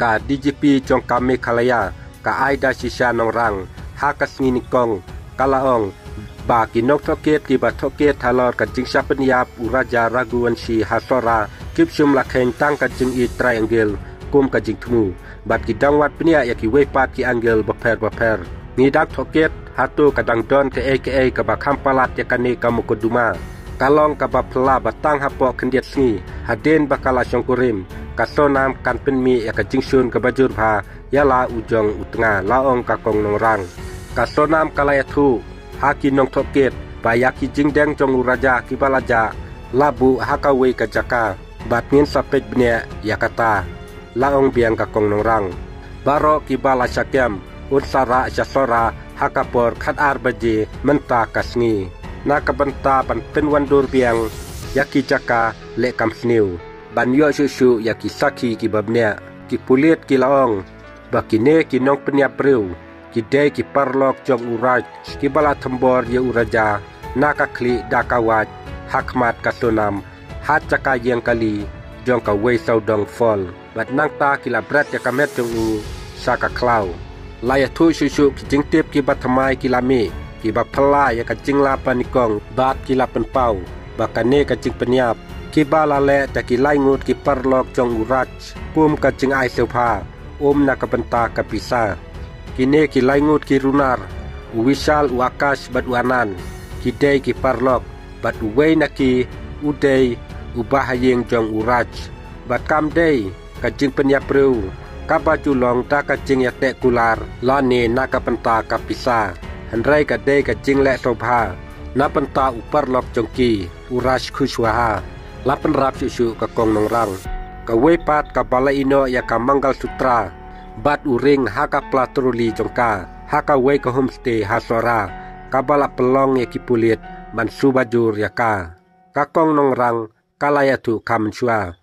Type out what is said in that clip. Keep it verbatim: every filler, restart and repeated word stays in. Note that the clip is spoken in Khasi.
Ka D G P jong ka Meghalaya, ka Ida Shisha Nongrang, ha ka sngi nyngkong, ka la ong ba ki nongtohkit kiba tohkit halor ka jingshah pynïap u Raja Raghuvanshi ha Sohra, kim shym la kheiñ tang ka jingïeit trai angel kum ka jingthmu, bad ki dang wad bniah ïa kiwei pat ki angel bapher bapher. Ngi dang tohkit hato ka dang don kaei kaei kaba kham palat ïa kane ka mukotduma. Ka long kaba phylla ba tang hapoh khyndiat sngi, hadien ba ka la shongkurim, ka Sonam kan pynmih ïa ka jingshun kaba jur bha ïa la u jong u tnga, la ong ka Kong Nongrang. Ka Sonam ka la ïathuh ha ki nongtohkit ba ïa ki jingdeng jong u Raja kiba la jah, la buh ha kawei ka jaka, bad ngin sa peit bniah ïa kata, la ong biang ka Kong Nongrang. Baroh kiba la shah kem, un sa rah sha Sohra ha ka por khatar baje mynta ka sngi, na ka bynta ban pynwandur biang ïa ki jaka leh kam sniew, ban ïoh shuh shuh ïa ki sakhi kiba bniah. Ki pulit ki la ong ba kine ki nongpynïap briew ki dei ki paralok jong u Raj, kiba la thombor ïa u Raja na ka khlieh da ka wait ha khmat ka Sonam, ha jaka ïeng kali jong kawei sawdong fall, bad nangta ki la bret ïa ka met jong u sha ka khlaw. La ïathuh shuh shuh ki jingtip kiba thymmai ki la mih, kiba phylla ïa ka jingla panyngkong, bad ki la pynpaw ba kane ka jingpynïap, kiba la leh da ki lai ngut ki paralok jong u Raj kum ka jingai sngewbha, um na ka bynta ka pisa. Kine ki lai ngut ki runar, u Vishal, u Akash bad u Anand, ki dei ki paralok, bad uwei na ki u dei u bahaïing jong u Raj. Bad kam dei ka jingpynïap briew kaba ju long da ka jingïateh kular lane na ka bynta ka pisa, hynrei ka dei ka jingleh sngewbha na bynta u paralok jong ki, u Raj Kushwaha, la pynrap shuh shuh ka Kong Nongrang. Kawei pat kaba la ïehnoh ïa ka Mangal Sutra bad u ring ha ka pla troli jong ka, ha kawei ka homestay ha Sohra, kaba la pynlong ïa ki pulit ban suba jur ïa ka. Ka Kong Nongrang ka la ïathuh kham mynshuwa.